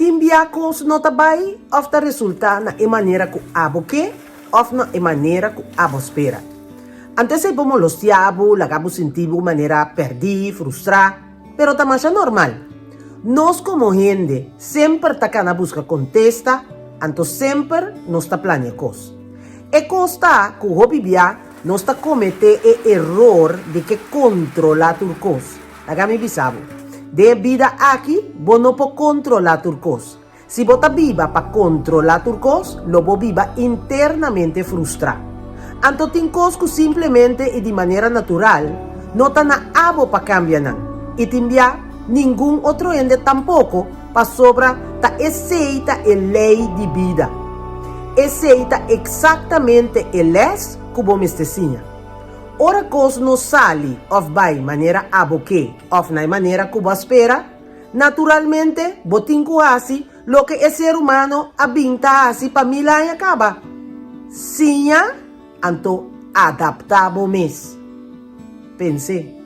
Tin bia kos no ta bai òf ta resultá na e manera ku abo ke òf na e manera ku abo spera. Anto esei por molostiá bo, laga bo sinti bo manera pèrdí, frustrá, pero ta masha normal. Nos komo hende semper ta kana buska kontesta, anto semper nos ta plania kos. E kos ta ku hopi bia nos ta kometé e eror di ke kontrolá tur kos. Laga mi bisa bo, den e bida aki bo no por kontrolá tur kos. Si bo ta biba pa kontrolá tur kos, lo bo biba internamente frustrá. Anto tin kos ku simplemente i di manera natural no ta na abo pa kambia nan, i tin bia ningun otro hende tampoko, pasobra ta esei ta e lei di bida. Esei ta eksaktamente e lès ku bo mester siña. Ora kos no sali òf bai manera abo ke òf na e manera ku bo a spera, naturalmente bo tin ku hasi loke e ser humano a bin ta hasi pa mil aña kaba, siña anto adaptá bo mes. Pens'é.